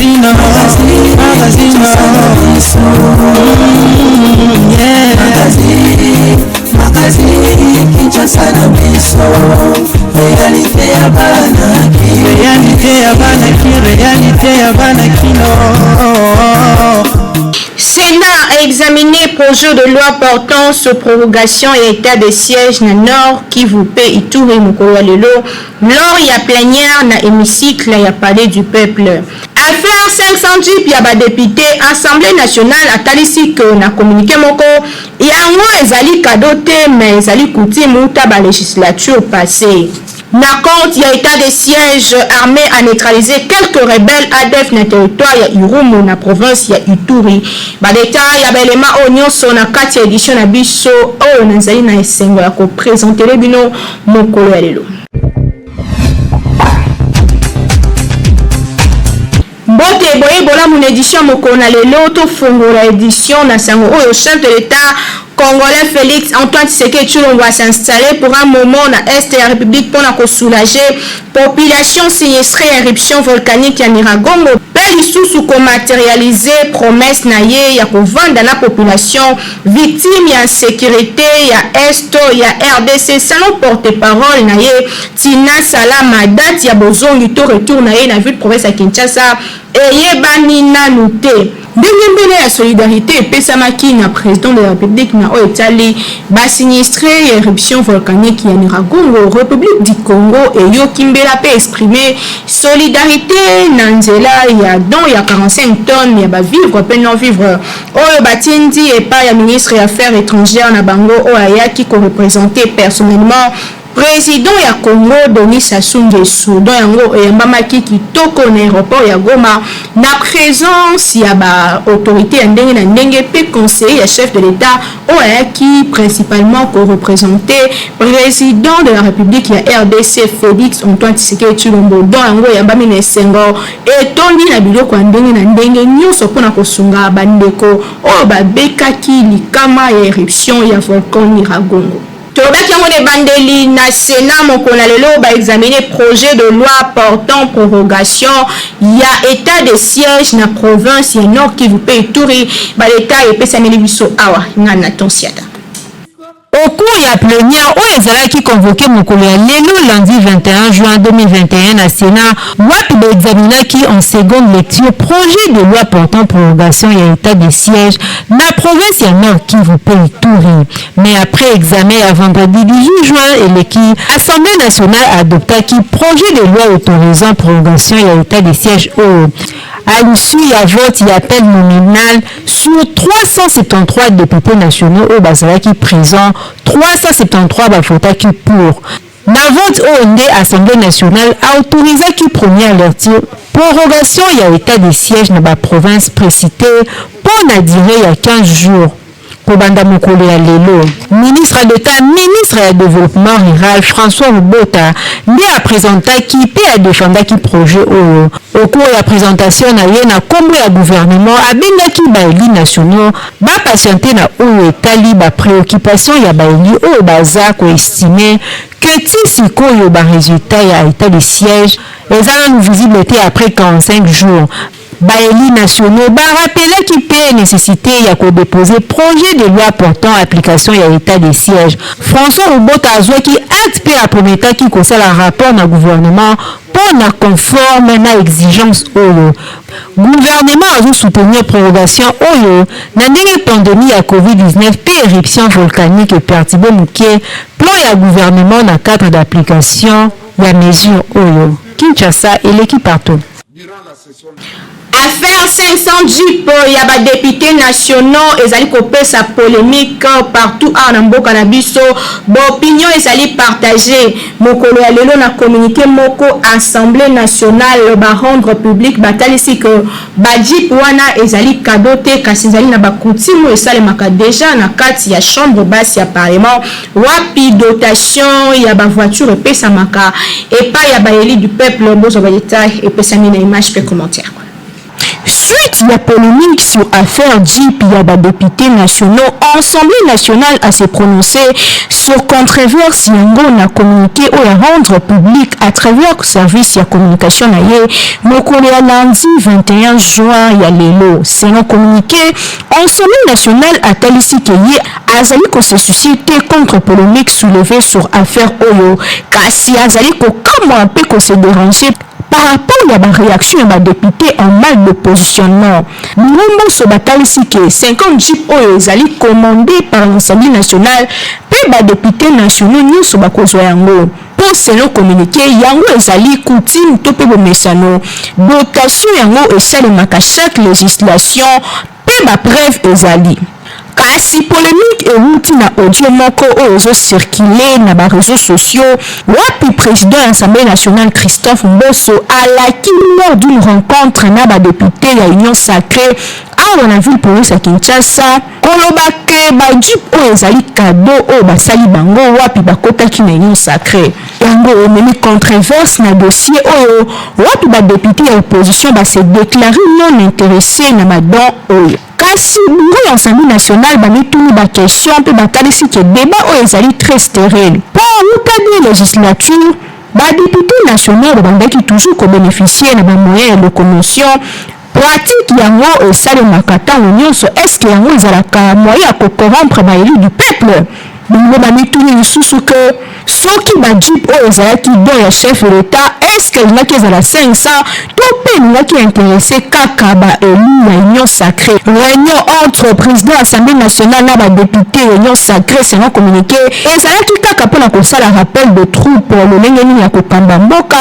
Magazine, magazine, yeah. Magazine, Kinshasa na biso, réalité ya bana Réalité ya bana ki, réalité ya bana kino. Sénat a examiné projet de loi portant sur prorogation et état de siège na Nord Kivu mpe Ituri mokolo ya lelo lors ya plénière na hémicycle ya Palais du Peuple. Affaire 500 jeep ya badéputé, Assemblée nationale atalisi ke na communiqué moko yango ezali cadeau te, mais ezali coutume uta balégislature passée. Na compte ya état de siège, armée a neutralisé quelques rebelles ADF na territoire ya Irumu na province ya Ituri. Badétail ya baelema oyo nyonso na kati ya édition na biso oyo nazali na esengo ya koprésenter bino mokolo ya lelo. Mbote, boye bolamu na édition mokolo na lelo. Tofongola édition na sango oyo: chef de l'État congolais Félix Antoine Tshisekedi Tshilombo s'installer pour un moment na est ya République mpona kosoulager population sinistrée ya éruption volcanique ya Nyiragongo, mpe lisusu komatérialiser promesse na ye ya kovanda na population victime ya insécurité ya est ya RDC. Selon porte-parole na ye Tina Salama, date ya bozongi to retour na ye na ville province ya Kinshasa eyebani nanu te. Ndenge mbele ya solidarité epesamaki na président de la République na oyo etali basinistré ya éruption volcanique ya Nyiragongo, République du Congo eyoki mbela mpe exprime solidarité na nzela ya don ya 45 tonnes ya bavivre mpe non vivre oyo batindi epai ya ministre ya Affaires étrangères na bango, oyo ayaki koreprésenter personnellement président ya Congo Denis Sassou Nguesso. Don yango eyambamaki kitoko na aéroport ya Goma na présence ya baautorité ya ndenge na ndenge mpe conseiller ya chef de l'État oyo ayaki principalement koreprésenter président de la République ya RDC Félix Antoine Tshisekedi Tshilombo. Don yango eyambami na esengo, etondi na biloko ya ndenge na ndenge nyonso mpona kosunga bandeko oyo babekaki likama ya éruption ya volcan Nyiragongo. Tolobaki yango na ebandeli, na Sénat mokolo na lelo baexamine projet de loi portant prorogation ya état de siège na province ya Nord Kivu mpe Ituri. Badétail epesameli biso awa nga na Tonsiata. Au cours ya plénière oyo ezalaki convoqué mokolo ya lelo lundi 21 juin 2021 na Sénat, wapi baexaminaki en seconde lecture projet de loi portant prorogation ya état de siège na province ya Nord Kivu mpe Ituri. Mais après examen ya vendredi 18 juin eleki, Assemblée nationale adoptaki projet de loi autorisant prorogation ya état de siège oyo à l'issue ya vote ya appel nominal. Sur 373 députés nationaux oyo bazalaki présent, 373 bavotaki pour. Na vote oyo nde Assemblée nationale autorisaki première lecture prorogation ya état de siège na baprovince précité mpo na durée ya 15 jours kobanda mokolo ya lelo. Ministre d'État, ministre ya Développement rural François Rubota nde apresentaki mpe adefendaki projet oyo. Au cours ya présentation na ye na nkombo ya gouvernement, abengaki baélus nationaux bapatiente na oyo etali bapréoccupation ya baélus oyo baza koestime ke ti sikoyo barésultat ya état de siège eza nanu visible te après 45 jours. Baélus nationaux barapelaki mpe nécessité ya kodépose projet de loi portant application ya état de siège. François Rubota azwaki acte mpe aprometaki kosala rapport na gouvernement mpo na conforme na exigence oyo. Gouvernement azosoutenir prorogation oyo na ndenge pandémie ya COVID-19 mpe éruption volcanique eperturbe moke plan ya gouvernement na cadre d'application ya mesure oyo. Kinshasa eleki partout. Affaire 500 jeep ya badéputé nationaux ezali kopesa polémique partout awa na mboka na biso. Baopinion ezali partagé. Mokolo ya lelo, na communiqué moko Assemblée nationale barendre public, batalisi ke bajeep wana ezali cadeau te, kasi ezali na bacoutume oyo esalemaka déjà na kati ya chambre basse ya parlement, wapi dotation ya bavoiture epesamaka epai ya baélus du peuple. Bozwa badétail epesami na image mpe commentaire. Suite ya polemique sur affaire Jeep ya ba deputes nationaux, Assemblée nationale a se prononcer sur controverse yango na communiqué oyo a rendre public à travers service ya communication na ye mokolo ya lundi 21 juin ya lelo. Selon communiqué, Assemblée nationale atalisi ke ye azali ko se soucier te contre polemique soulevée sur affaire oyo, kasi azali kokamwa mpe ko se deranger par rapport ya ba reaction ya ba deputes en mal de positionnement. Bango mboso batalisi ke 50 jeep oyo ezali commande par l'Assemblée nationale mpe ba deputes nationaux nyonso bakozwa yango. Mpo selon communiqué, yango ezali coutume to mpe bomesano, dotation yango esalemaka chaque législation mpe ba preuve ezali. Kasi polemique ewuti na audio moko oyo ezocircule na ba réseaux sociaux, wapi président ya Assemblée nationale Christophe Mboso alaki lors d'une rencontre na badepute ya Union sacrée awa na ville province ya Kinshasa, koloba ke bajeep oyo ezali cadeau oyo basali bango wapi bakotaki na Union sacrée. Yango ememi controverse na dossier oyo, wapi badepute ya opposition base déclaré non intéressé na badon oyo. Kasi bureau ya Assemblée nationale bamituni baquestion mpe batalisi ke débat oyo ezali très stérile, mpo wuta de législature, badepute nationaux babandaki toujours kobénéficie na bamoyen ya locomotion. Pratique yango esalemaka ntango nyonso. Est-ce yango ezalaka moyen ya kocorrompre baélu du peuple? Bango bamituni lisusu ke soki bajeep oyo ezalaki don ya chef de l'État, est-ce elingaki ezala 500 to mpe elingaki intéressé kaka baélu ya Union sacrée? Réunion entre président Assemblée nationale na badepute ya Union sacrée, selon communiqué, ezalaki kaka mpona kosala rappel de troupe lolenge nini ya kokamba mboka,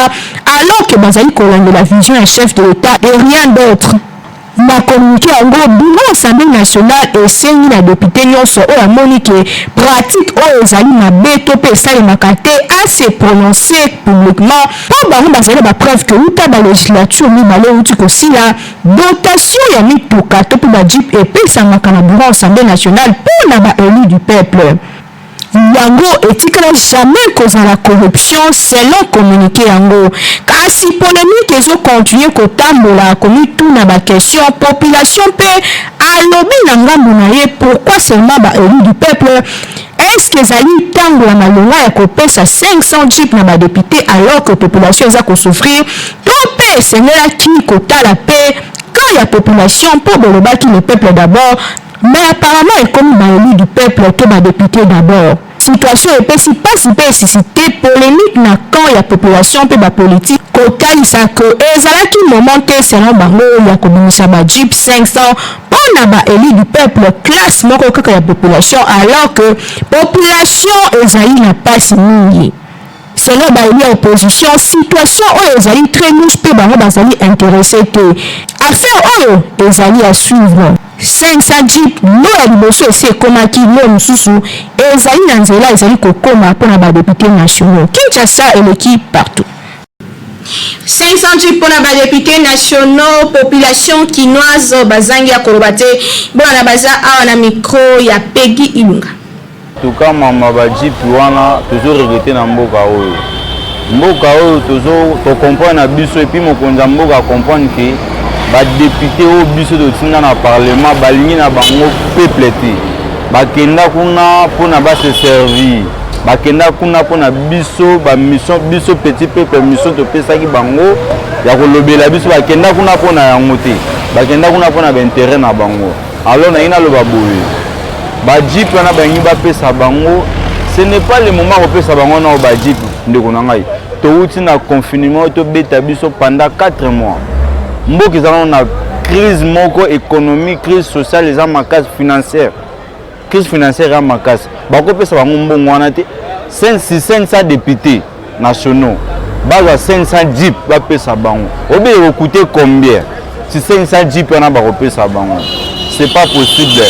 alors ke bazali kolandela vision ya chef de l'État et rien d'autre. Na communiqué yango, bureau Assemblée nationale esengi na député nyonso oyo amoni ke pratique oyo ezali mabe to mpe esalemaka te ase prononcer publiquement, mpo bango bazali na bapreuve ke wuta balégislature mibale euti kosila, dotation ya mituka to mpe bajeep epesamaka na bureau Assemblée nationale mpo na baélu du peuple. Yango etikala jamais kozala corruption, selon communiqué yango. Kasi polémique ezokontinue kotambola, komituna baquestion. Population mpe alobi na ngambu na ye: pourquoi seulement baélu du peuple? Est-ce ezali ntango ya malonga ya kopesa 500 jeep na badepute alors que population eza kosouffrir, to mpe esengelaki kotala mpe camp ya population? Mpo bolobaki le peuple d'abord, mais apparemment ekomi baélu du peuple to badepute d'abord. Situation epesi mpasi mpe esuscité polémique na camp ya population mpe bapolitique, kotalisa ke ezalaki moment te, selon bango, ya kobimisa bajeep 500 mpo na baélu du peuple, classe moko kaka ya population, alors que population ezali na mpasi mingi. Selon baélu ya opposition, situation oyo ezali très louche mpe bango bazali intéressé te. Affaire oyo ezali ya suivre. 500 jeep, lot ya liboso esi ekomaki, lot mosusu ezali na nzela, ezali kokoma mpona badepute nationaux. Kinshasa eleki partout. 500 jeep mpona badepute nationaux, population kinoise bazangi ya koloba te. Bona baza awa na micro ya Pegi Ilunga. Tuka mama, bajeep wana tozoregretter na mboka oyo. Mboka oyo tocomprendre na biso, et puis mokonzi ya mboka acomprendre ke badepute oyo biso totinda na parlement balingi na bango peuple te. Bakenda kuna mpona base servir, bakenda kuna mpona biso bamission, biso petit peuple, mission topesaki bango ya kolobela biso. Bakenda kuna mpona yango te, bakenda kuna mpona baintérêt na bango. Alors nayi naloba boye: bajeep wana balingi bapesa bango, ce n'est pas le moment kopesa bango nao bajeep. Ndeko na ngai, touti na confinement, tobeta biso pendant 4 mois. Mboka eza nano na crise moko économique, crise sociale eza makasi, financière, crise financière ya makasi. Bakopesa bango mbongo wana te. 500 députés nationaux bazwa 500 jeep, bapesa bango obe ekocoûter combien? Si 500 jeep wana bakopesa bango, c'est pas possible.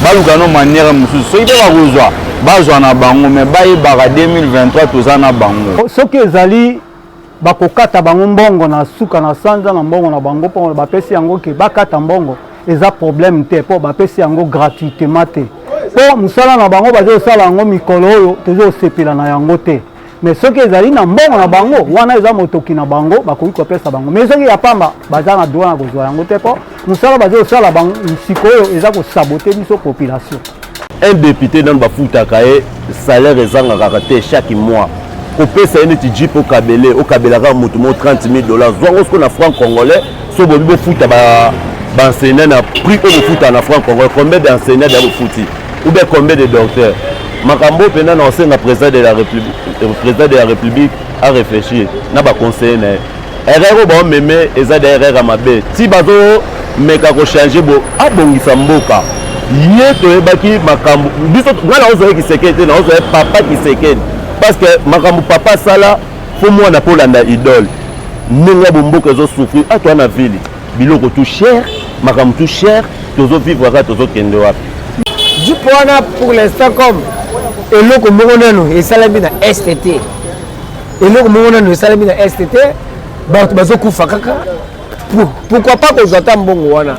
Baluka no manière mosusu. Soki mpe bakozwa, bazwa na bango, mais bayebaka 2023 toza na bango. Soki ezali bakokata bango mbongo na suka na sanza na mbongo na bango, mpo bapesi yango ke bakata mbongo, eza problème te, mpo bapesi yango gratuitement te. Mpo mosala na bango baza kosala yango mikolo oyo, tozosepela na yango te. Mais soki ezali na mbongo na bango wana, eza motoki na bango, bakoki kopesa bango. Mais soki ya pamba, baza na droit na kozwa yango te, mpo mosala bazosala sikoyo eza kosaboter biso population. Un député nano bafutaka ye salaire ezangaka te chaque mois. Kopesa ye neti jeep, okabele, okabelaka motu mo 30 000 $, zwango siko na franc congolais. So bobi bofuta baenseignant na prix oyo bofutaka na franc congolais, combien d'enseignant deya bofuti ou bien combien de docteurs? Makambo mpenza na osenga président de la République, président de la République aréfléchir na baconseiller na ye. Erreur oyo baomeme eza da erreur ya mabe. Ti bazomeka kochanger bo abongisa mboka, ye toyebaki makambo biso. Ngai naozwa ye Tshisekedi te, naozwa ye papa Tshisekedi, parce que makambo papa asala, fo mwana mpo olanda idole. Ndenge ya bomboka ezosouffrir atoa na ville, biloko tout cher, makambo tout cher, tozovivre kaka, tozokende wapi? Jeep wana, pour l'instant, comme eloko moko nano esalami na Est te, eloko moko nano esalami na Est te, bato bazokufa kaka. Pourquoi pas kozwa ata mbongo wana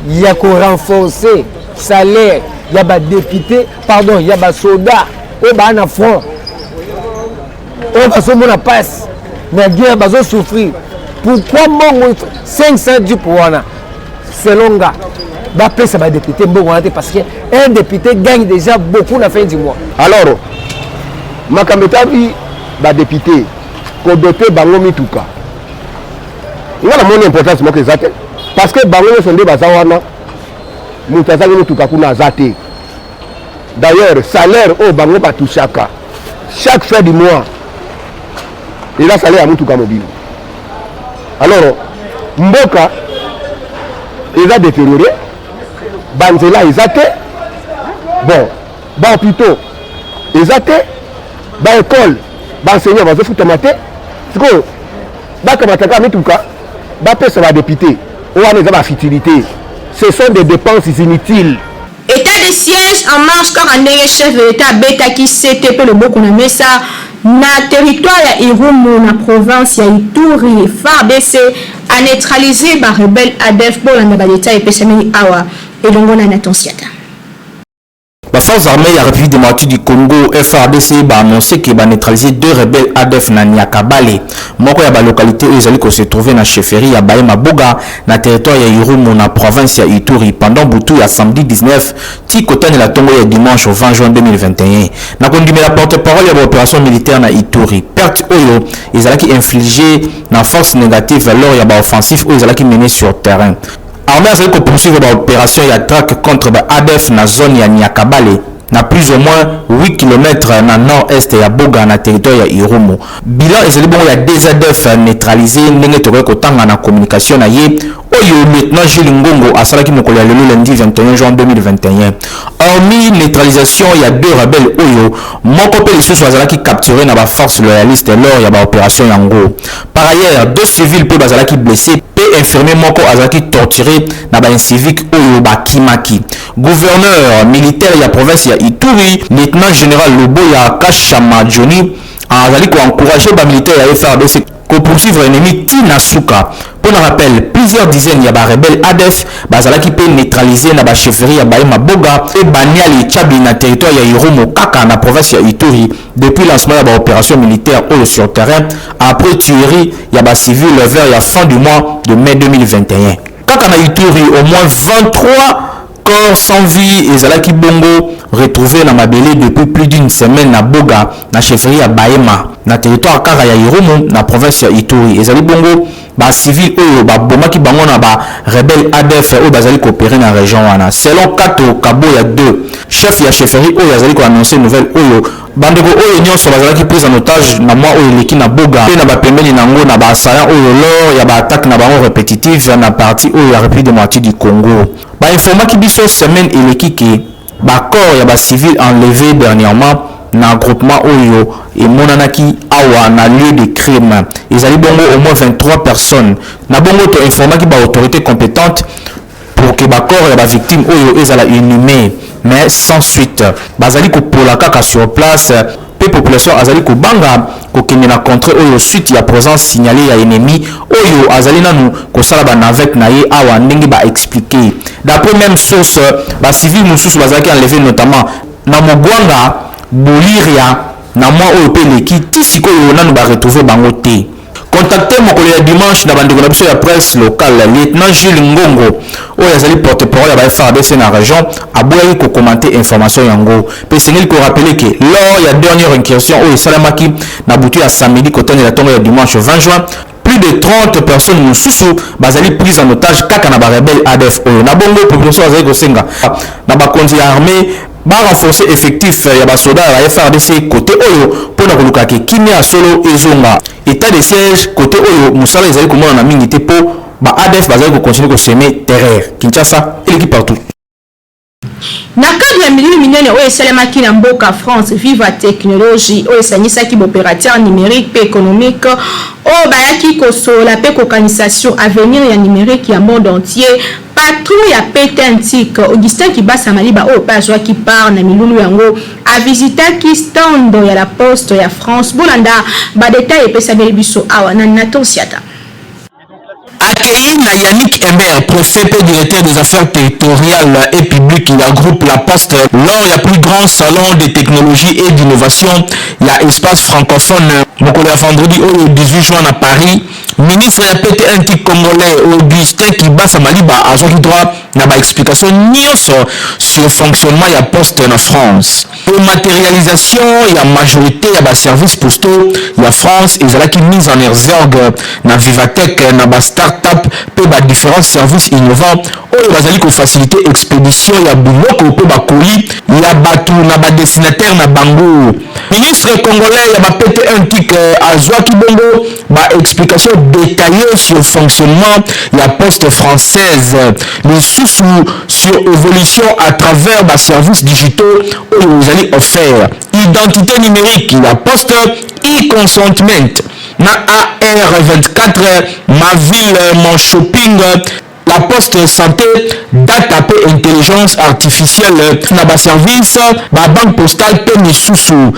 ya korenforcer salaire ya badéputé, pardon, ya basoda oyo baa na front, oyo bazomona mpasi na guerre, bazosouffrir? Pourquoi mbongo 500 jeep wana, selon nga, bapesa badéputé mbongo wana te? Parce que un député gagne déjà beaucoup na fin du mois. Alors, makambo etali badéputé, kodoter bango mituka, nga namoni importance moko eza te, parce que bango nyonso nde baza wana, moto azangi mituka kuna aza te. D'ailleurs, salaire oyo bango batushaka chaque fin du mois eza salaire ya mutuka mobimba. Alors mboka eza détérioré, banzela eza te, bon, bahôpitaux eza te, baécole, baenseignant bazofutama te. Sikoyo bakamataka mituka bapesa badéputé wana, eza bafutilité, ce sont des dépenses inutiles. État de siège en marche, kaka ndenge chef de l'État abetaki sete mpe loboko na mesa na territoire ya Irumu na province ya Ituri, FARDC aneutraliser barebelle ADF. Bolanda badétail epesameli awa elongo na Nathan Siata. Baforces armées ya République démocratique du Congo, FARDC, baannoncer ke baneutraliser deux rebelles ADF na Niakabale, moko ya balocalité oyo ezali kose trouver na chefferie ya Bahema Boga na territoire ya Irumu na province ya Ituri, pendant butu ya samedi 19 ti kotanela ntongo ya dimanche 20 juin 2021. Na kondimela porte-parole ya baopération militaire na Ituri, perte oyo ezalaki infligé na force négative lors ya baoffensive oyo ezalaki mené sur terrain. Armée azali kopoursuivre baopération ya traque contre ba ADF na zone ya Niakabale, na plus ou moins 8 km na nord-est ya Boga na territoire ya Irumu. Bilan ezali bongo ya deux ADF neutralisé, ndenge tokoki kotanga na communication na ye oyo lieutenant Jules Ngongo asalaki mokolo ya lelo lundi 21 juin 2021. Hormis neutralisation ya deux rebelles oyo, moko mpe lisusu azalaki capturé na baforce loyaliste lors ya baopération yango. Par ailleurs, deux civils mpe bazalaki blessé, mpe infirmier moko azalaki torturé na baincivique oyo bakimaki. Gouverneur militaire ya province ya Ituri, lieutenant général Loboya Kashama Johnny, azali koencourager bamilitaire ya FARDC kopoursuivre ennemi ti na suka. Mpo na rappel, plusieurs dizaines ya barebelle ADF bazalaki mpe neutralisé na bachefferie ya Bahema Boga mpe Baniali Chabi na territoire ya Irumu, kaka na province ya Ituri, depuis lancement ya baopération militaire oyo sur terrain après tuerie ya bacivile vers ya fin du mois de mai 2021. Kaka na Ituri, au moins 23 corps sans vie ezalaki bongo retrouvé na mabele depuis plus d'une semaine na Boga, na chefferie ya Bahema, na territoire kaka ya Irumu na province ya Ituri. Ezali bongo bacivile oyo babomaki bango na barebelle ADF oyo bazali koopérer na région wana, selon Kato Kaboya 2, chef ya chefferie oyo azali koannoncer nouvelle oyo. Bandeko oyo nyonso bazalaki prise en otage na mwa oyo eleki na Boga mpe na bapembeni nango na baassaillant oyo lors ya baattaque na bango répétitive na partie oyo ya République démocratique du Congo, bainformaki biso semaine eleki ke bacorps ya bacivile enlevé dernièrement na groupement oyo emonanaki awa na lieu de crime ezali bongo au moins 23 personnes. Na bongo toinformaki baautorité compétente pour que bacorps ya bavictime oyo ezala inhumé, mais sans suite. Bazali kopola kaka sur place mpe population azali kobanga kokende na contrée oyo suite ya présence signalée ya ennemi oyo azali nanu kosala banavette na ye awa, ndenge baexpliquer. D'après même source, bacivile mosusu bazalaki enlevé, notamment na Mogwanga, Boliria. Na mois oyo pe eleki ti sikoyo nanu ba retrouver bango te. Contacte mokolo ya dimanche na bandeko na biso ya presse locale, lieutenant Jules Ngongo oyo azali porte-parole ya ba FARDC na region aboyaki ko commenter information yango. Pe esengeli ko rappeler que lors ya dernière incursion oyo esalamaki na butu ya samedi kotangela tongo ya dimanche 20 juin, plus de 30 personnes mosusu bazali prise en otage kaka na ba rebelles ADF oyo. Na bongo population azali kosenga na bakonzi ya armee ba renforcer effectif ya ba soda ya ba FARDC cote oyo mpo na koluka ke kimia ya solo ezonga. Etat de siège cote oyo mosala ezali komonana mingi te mpo ba ADF bazali ko continuer ko semer terreur. Kinshasa eleki partout. Na cadre ya milulu minene oyo esalemaki na mboka France, Viva Technology, oyo esangisaki b'operateurs numeriques mpe economiques oyo bayaki kosolola mpe kokanisa sur avenir ya numerique ya monde entier, Patron ya PTNTIC, Augustin Kibasa Maliba oyo pe azuaki part na milulu yango, a visitaki stand ya la Poste ya France. Bolanda ba details epesameli biso awa na Nathan Siata. Accueilli na Yannick Imbert, prefet mpe directeur des affaires territoriales et publiques ya groupe La Poste lors ya plus grand salon de technologie et d'innovation ya espace francophone mokolo ya vendredi oyo 18 juin na Paris, Ministre ya PTNT congolais Augustin Kibasa Maliba azwaki droit na ba explications nionso sur fonctionnement ya poste na France. Dematerialisation ya majorite ya ba services postaux ya France ezalaki mise en exergue na Vivatech na ba start-up mpe ba differents services innovants oyo bazali ko faciliter expedition ya biloko mpe ba colis ya batu na ba destinataires na bango. Ministre congolais ya ba PTNTIC azwaki bongo ba explications detaillees sur fonctionnement ya poste française, lisusu sur evolution à travers ba services digitaux oyo ezali offert, identite numerique ya poste, e-consentment na AR 24, ma ville, mon shopping, La poste sante, data mpe intelligence artificielle na ba services, ba banques postales mpe misusu.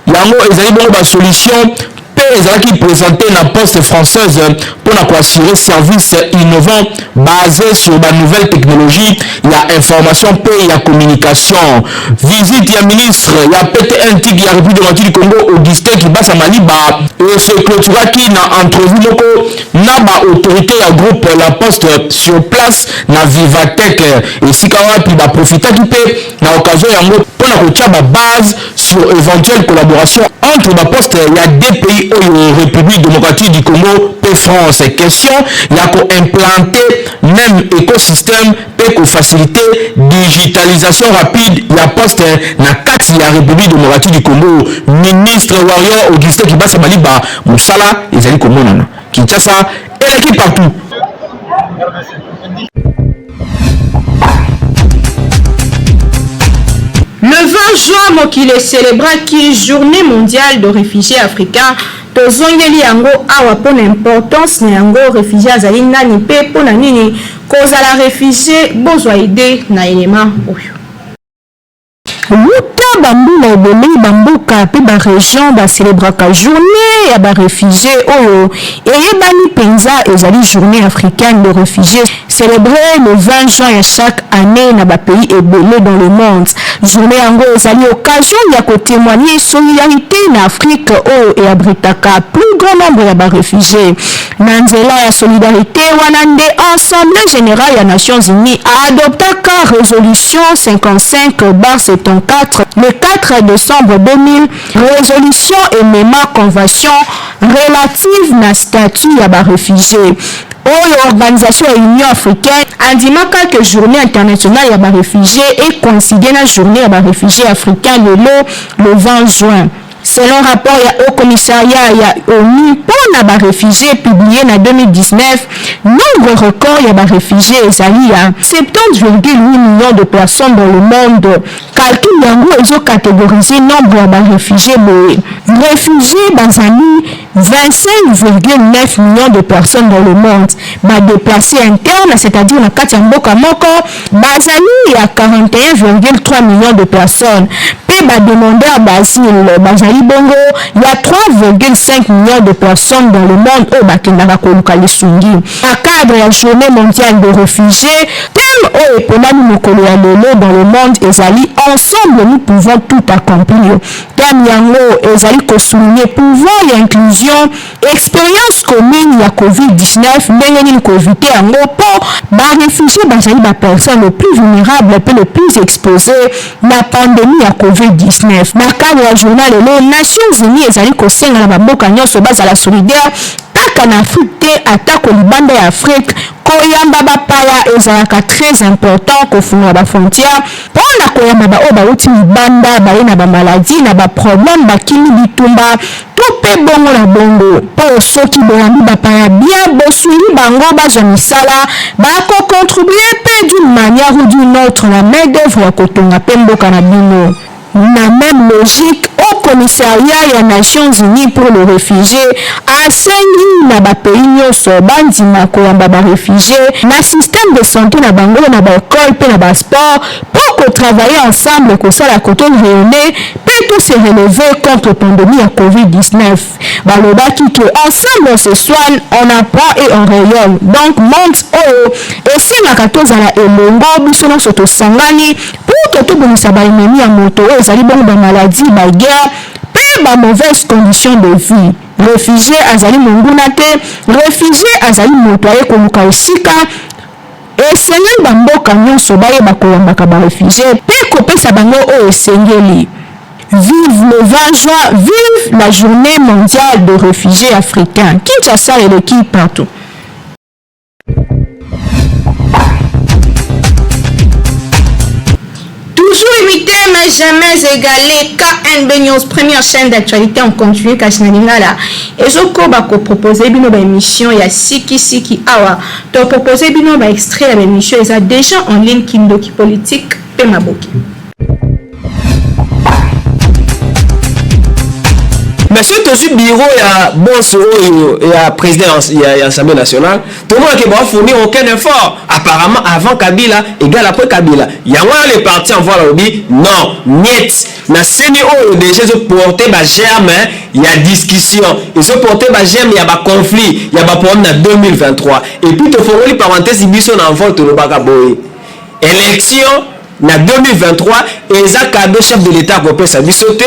Yango ezali bongo ba solutions mpe ezalaki presente na Poste française mpo na ko assurer service innovant base sur ba nouvelles technologies ya information mpe ya communication. Visite ya ministre ya PTNTIC ya Republique democratique du Congo, Augustin Kibasa Maliba, e se cloturaki na entrevue moko na ba autorites ya groupe La Poste sur place na Vivatech, esika wapi ba profitaki mpe na occasion yango mpo na kotia ba bases sur eventuelle collaboration entre ba postes ya deux pays oyo Republique democratique du Congo mpe France. Question ya ko implanter meme ecosystème mpe ko faciliter digitalisation rapide ya poste na kati ya Republique democratique du Congo. Ministre Warrior Augustin Kibasa Maliba Mosala ezali komonana. Kinshasa eleki partout. Le 20 juin, mokili ecelebraki Journee mondiale de refugies africains. Tozongeli yango awa mpo na importance na yango, refugie azali nani mpe mpo na nini kozala refugie, bozwa idee na elema oyo. Wuta ba mbula ebele, ba mboka pe ba regions ba celebraka journee ya ba refugies oyo eyebani penza ezali journee africaine de refugies celebree le 20 juin ya chaque annee na ba pays ebele dans le monde. Journee yango ezali occasion ya ko temoigner solidarite na Afrique oyo e abritaka plus grand nombre ya ba refugies. Na nzela ya solidarite wana nde Assemblee generale ya Nations Unies a adoptaka resolution 55/74 le 4 decembre 2000, resolution emema convention relative na statut ya ba refugies oyo organisation ya Union africaine andimaka que journee internationale ya ba refugies e coïncider na journee ya ba refugies africains lelo le 20 juin. Selon rapport ya Haut Commissariat ya onu mpo na ba refugies publie na 2019, nombre record ya ba refugies ezali ya 70,8 millions de personnes dans le monde. Calcul yango ezo categoriser nombre ya ba refugies boye, refugies bazali 25,9 millions de personnes dans le monde, ba deplaces internes, c'est-à-dire na kati ya mboka moko, bazali ya 41,3 millions de personnes mpe ba demandeurs d'asile bazali bongo ya 3,5 millions de personnes dans le monde oyo bakendaka koluka lisungi. Na cadre ya Journee mondiale des refugies, thème. Thème oyo eponami mokolo ya lelo dans le monde ezali Ensemble nous pouvons tout accomplir. Thème yango ezali ko souligner pouvoir ya inclusion, experience commune ya Covid 19, ndenge nini ko eviter yango mpo ba refugies bazali ba personnes le plus vulnerables mpe le plus exposees na pandemie ya Covid 19. Na cadre ya journal lelo, Nations Unies ezali kosenga na ba mboka nionso bazala solidaires Kaka na Afrique te atako libanda ya Afrique, koyamba bapaya ezalaka très important, kofungola ba frontières po na koyamba ba oyo bawuti libanda baye na ba maladies na ba problèmes bakimi bitumba to pe bongo na bongo po soki boyambi bapaya bien bosungi bango bazwa misala ba ko contribuer pe d'une manière ou d'une autre na main d'oeuvre ya kotonga pe mboka na bino. Na meme logique, Haut Commissariat ya Nations Unies pour les refugies asengi na ba pays nionso bandima koyamba ba refugies na système de sante na bango, na ba ecoles mpe na ba sports mpo ko travailler ensemble ekosala ko to rayonner mpe to se relever contre pandemie ya Covid 19. Balobaki que ensemble on se soigne, on apprend et on rayonne. Donc monde oyo esengaka tozala elongo, biso nionso tosangani Pour que tobongisa ba ennemis ya moto oyo ezali bongo ba maladies, ba guerres pe ba mauvaises conditions de vie. Refugie azali monguna te, refugie azali moto aye koluka esika. Esengeli ba mboka nionso bayeba koyambaka ba refugies pe kopesa bango oyo esengeli. Vive le 20 juin, vive la journee mondiale de refugies africains. Kinshasa eleki partout. Toujours imité mais jamais égalé KNB News première chaîne d'actualité en continu kasi na lingala ezokoba ko proposer bino ba émission ya siki siki awa to proposer bino ba extrait ya ba émission eza déjà en ligne kindoki politique pe maboke. Mais soki tozwi bureau ya boss oyo ya président ya Assemblée nationale, tomona ke ba fournir aucun effort apparemment avant Kabila égal après Kabila. Yango wana le parti en voie alobi non niet na seni oyo déjà ezo porter ba germe ya discussion, ezo porter ba germe ya ba conflit ya ba problème na 2023. Et puis tofongoli parenthèse biso na envol tolobaka boye élection na 2023 eza cadeau chef de l'etat akopesa biso te,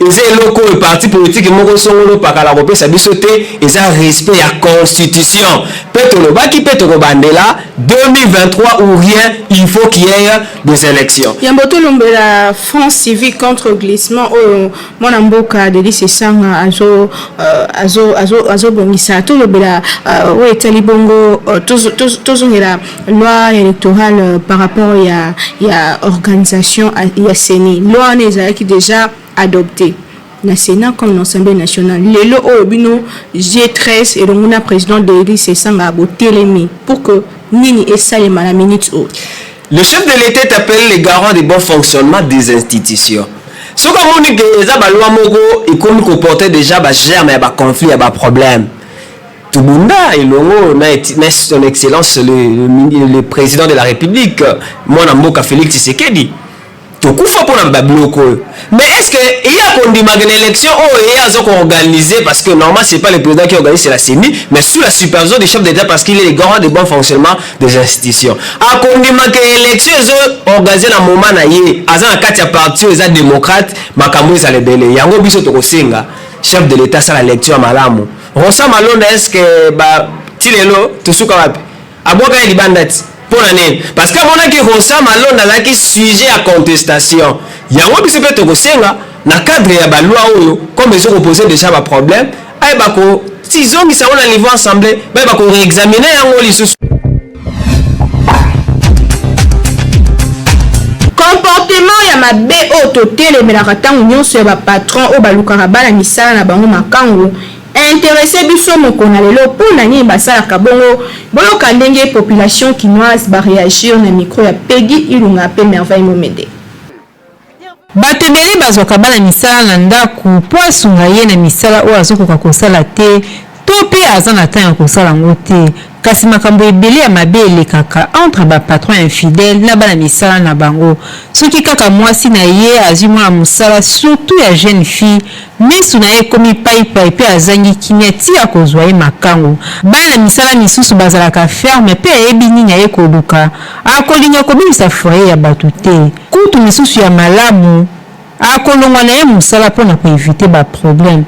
eza eloko oyo parti politique moko songolo pakala akopesa biso te, eza respect ya constitution. Pe tolobaki pe tokobandela 2023 ou rien, il faut qu'il y ait des elections. Yambo tolombela front civique contre glissement oyo mwana mboka Delly Sesanga azo azo azo azobongisa, tolobela oyo etali bongo tozongela Loi electorale par rapport ya ya organisation ya CENI. Loi wana ezalaki dejà adoptee na Senat comme na Assemblée nationale. Lelo oyo bino G13 elongo na president Delly Sesanga botelemi pour que nini esalema na minute oyo? Le chef de l'Etat est appele le garant du bon fonctionnement des institutions. Soki amoni que eza ba loi moko ekomi ko porter dejà ba germes ya ba conflits ya ba problèmes, Tobunda elongo na, na son excellence le, le, le président de la République mwana mboka Félix Tshisekedi tokufa mpona babiloko oyo. Mais est ce que ye akondimaka na élection oyo ye aza koorganiser? Parce que normalement c'est pas le président qui organise, c'est la CENI, mais sous la supervision du chef d'État, parce qu'il est le garant de bon fonctionnement des institutions. Akondimaka élection ezoorganiser na moment na ye aza na kati ya parti oyo eza démocrate, makambo ezala ebele. Yango biso tokosenga chef de l'État asala lecture ya malamu. Rosa Malonda est ce que ba ti lelo tosuka wapi? Abwaka ye libanda ti pona nini? Parce que amonaki Rosa Malonda azalaki sujet ya contestation. Yango biso pe tokosenga na cadre ya ba loi oyo comme ezo ko poser dejà ba problème, ayeba ko ti zongisa yango na niveau assemblée, bayeba ko reexaminer yango lisusu. Comportement ya mabe oyo totelemelaka ntango nyonso ya ba patron oyo balukaka bana misala na bango makangu interesse biso moko na lelo mpo na nini basalaka bongo? Boyoka ndenge population kinoise ba reagir na micro ya Peggy Ilunga mpe Merveille Momende. Bato ebele bazwaka bana misala na ndako mpo asunga ye na misala oyo azokoka kosala te. To pe aza na temps ya kosala yango te. Kasi makambo ebele ya mabe elekaka entre ba patrons infidèles na bana misala na bango. Soki kaka mwasi na ye azwi mwana musala surtout ya jeune fille, misu na ye ekomi payi payi pe azangi kimia ti akozwa ye makangu. Bana misala misusu bazalaka ferme pe ayebi nini aye koluka, akolinga kobebisa foyer ya batu te. Kutu misusu ya malamu akolongwa na ye musala pona ko eviter ba problèmes.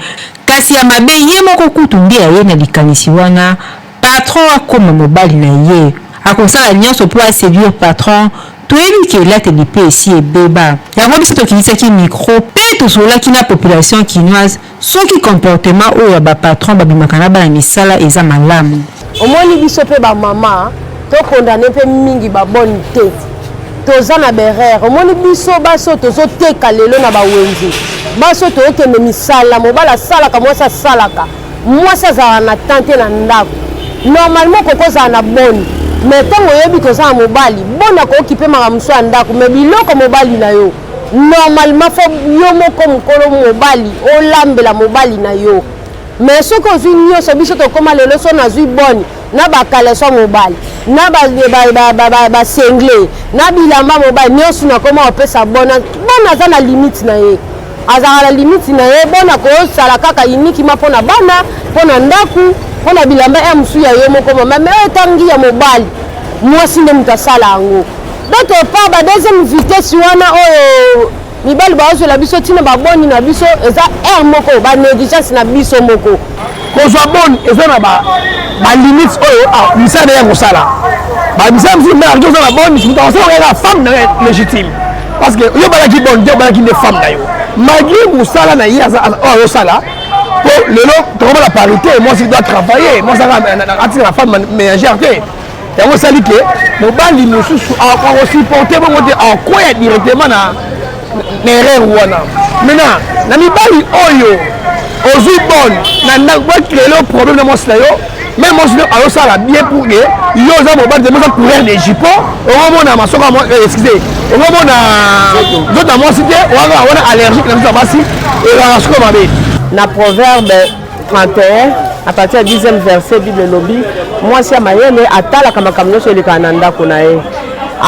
Kasi ya mabe ye moko kutu nde aye na likanisi wana patron akoma mobali na ye. Akosala nionso po a seduire patron, toyebi ke elateli pe esi ebeba. Yango biso tokitisaki micro pe tosololaki na population kinoise soki comportement oyo ya ba patrons babimaka na bana misala eza malamu. Omoni biso pe ba mama to condamne pe mingi ba bonne te toza na berere omoni biso basi oyo tozoteka lelo na bawenze basi oyo tookende misala mobali asalaka mwasi asalaka mwasi azalaka na temps te na ndako normalement okoki ozala na bonne mais ntango oyebi koza na mobali bonne akokipe makambo mosusu ya ndako mais biloko mobali na yo normalement fo yo moko mokolo mobali olambela mobali na yo mais soki ozwi nyonso biso tokóma lelo so nazwi bonne na bakaleso mobali na basengle na bilamba mobali nyonso nakoma kopesa bonne. Bonne aza na limite na ye, azalaka na limite na ye. Bonne akosala kaka uniquement mpo na bana, mpo na ndako, mpo na bilamba ya mosusu ya yo moko mama, mais oyo etangi ya mobali, mwasi nde moto asala yango. D'autre part, ba deuxième vitesse wana oyo mibali bazwela biso ntina baboni na biso eza aire moko ba négligence na biso moko. Kozwa boni eza na balimite oyo misala na ye ya kosala. Bamisala mosusu mpe akoki kozala boni, moto akosala kaka femme na ye légitime, parce que yo obalaki boni te, obalaki nde femme na yo malgré mosala na ye oyo azosala. Po lelo tokomona parité, mwasi doit travailler, mwasi atika na femme ménagère te. Yango esali ke mobali mosusu akosupporte bongo te, akwea directement na erreur wana. Maintenant na mibali oyo ozwi bonne na ndako, bacrele problème na mwasi na yo, même mwasi no azosala bien pour ke yo oza mobali te, moza coureur de jupon, okomona masoko, excuse, okomona nzoto ya mwasi te, wana wana allergique na nzoto ya basi, ezalaka sikoyo mabe. Na Proverbe 31 à partir ya 10e verset, Bible elobi mwasi ya mayele atalaka makambo nyonso elekaka na ndako na ye,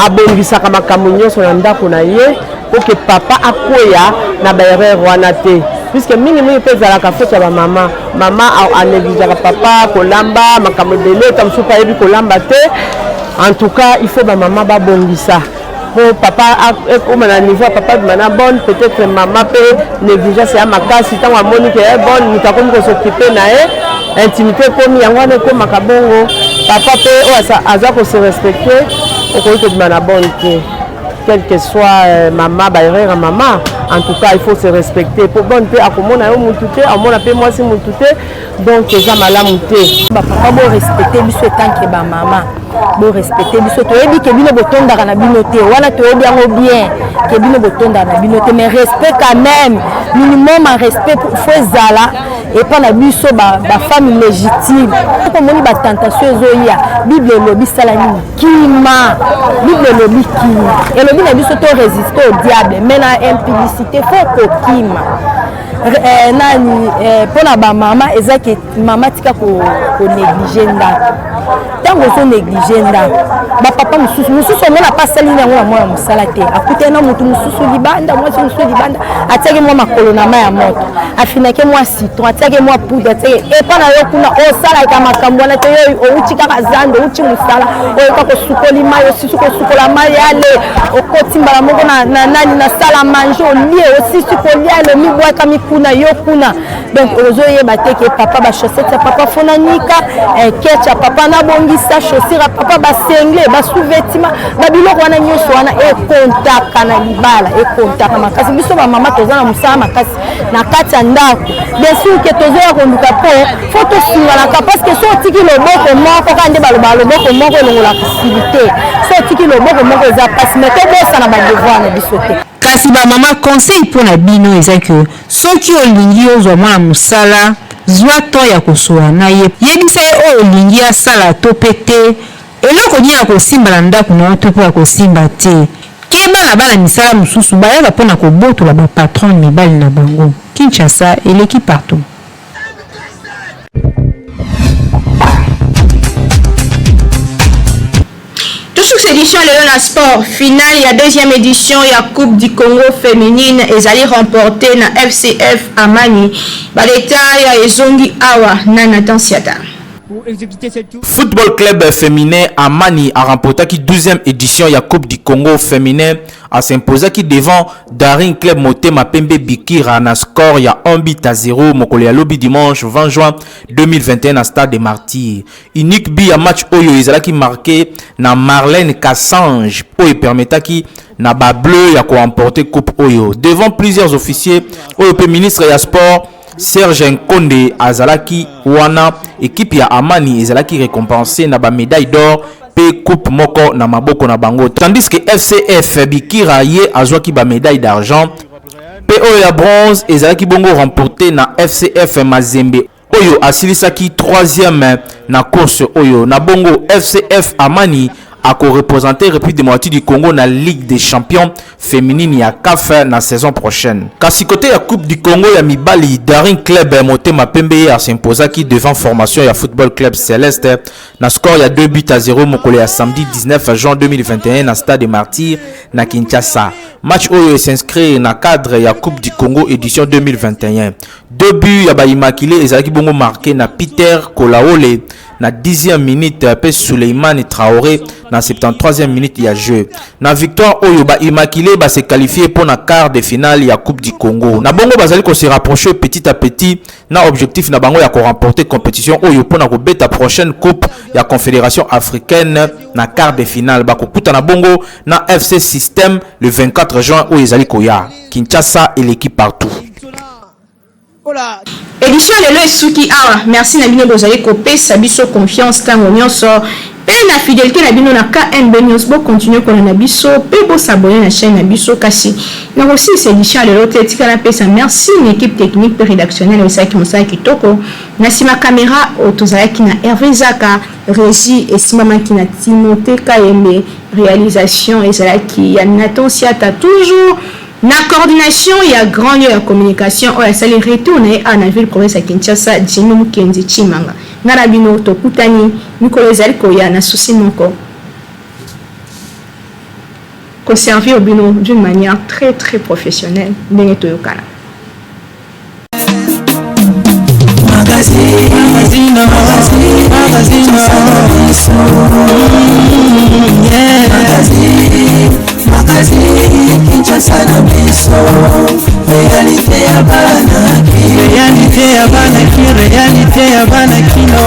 abongisaka makambo nyonso na ndako na ye po ke papa akweya na baerreur wana te, puisque mingimingi mpe ezalaka faute ya bamama. Mama anegligeaka papa kolamba makambo ebele, ta mosusu mpe ayebi kolamba te. En tout cas, il faut bamama babongisa po papa ekoma na niveau ya papa abima na bonne. Peut-être mama mpe négligence ya makasi, ntango amoni ke bonne moto akomi kos'occuper na ye, intimité ekomi, yango wana ekomaka bongo. Papa mpe oyo aza kose respecter, okoki kobima na bonne te, quel que soit mama, baerreur ya mama. En tout cas, il faut se respecter po bonne mpe akomona yo mutu te, amona mpe mwasi mutu te, donc eza malamu te. Bapapa, borespecte biso etanke bamama, borespecte biso. Toyebi ke bino botondaka na bino te, wana toyebi yango bien ke bino botondaka na bino te, mais respect quand même, minimum ya respect fo ezala epa na biso bafemme légitime. Omoni batentation ezoya, Bible elobi sala nini? Kima. Bible elobi kima, elobi na biso to résister au diable, mais na impudicité fo kokima. Nani mpona bamama eza ke mama tika konéglige ndako. Ntango ozonéglige ndako, bapapa mosusu mosusu omona pa asali yango na mwana mosala te, akutani na motu mosusu libanda, mwasi mosusu libanda, atiaki mwa makolo na mai ya moto, afinaki mwa citron, atiaki mwa poudre, atiaki epa na yo kuna. Osalaka makambo wana te. Yo outi kaka zando, outi mosala, oyoka kosukoli mai, osisi kosukola mai, ale okoti mbala moko na nani, na salle à manger, olie, osisi kolia, ale omibwakami kuna yo kuna. Donc ozoyeba te ke papa, bachaussette ya papa fo nanika, ketch ya papa nabongisa, chaussure ya papa, basengle, basous-vêtement, babiloko wana nyonso wana ekontaka na libala, ekontaka makasi. Biso bamama toza na mosala makasi na kati ya ndako. Bien sûr ke tozoya koluka mpo fo tosunganaka, parce que so otiki loboko moko kaka, nde balobaka loboko moko elongolaka silite, so otiki loboko moko eza mpasi, mais tobosana badevoir na biso te. Kasi bamama, conseil mpo na bino eza ke soki olingi ozwa mwana mosala, zwa temps ya kosola na ye, yebisa ye oyo olingi asala to mpe te, eloko nini akosimba na ndako na yo to mpe akosimba te. Keba na bana misala mosusu bayaka mpo na kobotola bapatron mibali na bango. Kinshasa eleki partout. Tokosilisa édition lelo na sport. Finale ya deuxième édition ya Coupe du Congo féminine ezali remportée na FCF Amani. Ba détails ya ezongi awa na Nathan Siata. Football Club féminin Amani a remporté 12e édition ya Coupe du Congo féminin a s'imposaki devant Daring Club Motema Pembe Bikira na score ya 1 but à 0 mokolo ya lobi dimanche 20 juin 2021 na stade des Martyrs. Unique but ya match oyo ezalaki marqué na Marlène Kassange oyo epermetaki na ba bleus ya ko emporter coupe oyo devant plusieurs officiers oyo pe ministre ya sport Serge Nkonde azalaki wana. Equipe ya Amani ezalaki récompensée na ba médaille d'or pe coupe moko na maboko na bango, tandis que FCF Bikira ye azwaki ba médaille d'argent pe oyo ya bronze ezalaki bongo remporté na FCF Mazembe oyo asilisaki troisième na course oyo. Na bongo FCF Amani akoreprésenter République démocratique du Congo na Ligue des champions féminine ya CAF na saison prochaine. Kasi côté ya Coupe du Congo ya mibali, Daring Club Motema Pembe ye as'imposaki devant formation ya Football Club Celeste na score ya 2 buts à 0 mokolo ya samedi 19 juin 2021 na stade des Martyrs na Kinshasa. Match oyo s'inscrit na cadre ya Coupe du Congo édition 2021. Deux buts ya ba Immaculés ezalaki bongo marqué na Peter Kolaole na 10e minute pe Souleymane Traoré na 73e minute ya jeu. Na victoire oyo ba Immaculés ba se qualifier pour na quart de finale ya Coupe du Congo. Na bongo bazali ko se rapprocher petit à petit na objectif na bango ya ko remporter compétition oyo pour na ko beta prochaine coupe ya Confédération africaine na quart de finale. Bakokuta na bongo na FC Système le 24 juin oyo ezali koya. Kinshasa eleki partout. Edition lelo esuki awa. Merci na bino bozali kopesa biso confiance tango nyonso pe na fidelite na bino na KNB News. Bo continuer kolanda biso pe bo s'abonner na chaîne na biso. Kasi na kosilisa edition ya lelo te, tika napesa merci na equipe technique pe redactionnelle oyo esalaki mosala kitoko. Na sima camera oyo tozalaki na Hervé Zaka, regie esimbamaki na Timothée Kayembe, realisation ezalaki ya Nathan Siata, toujours na coordination ya grand lieu ya communication oyo asali retour na ye awa na ville province ya Kinshasa, Jimmy Mukendi Tshimanga. Nga na bino tokutani mikolo ezali koya na souci moko, ko servir bino d'une manière très très professionnelle ndenge toyokana. Magazine, magazine, magazine, magazine, magazine, Kinshasa na biso, réalité ya bana ki, réalité ya bana ki, réalité ya bana kino.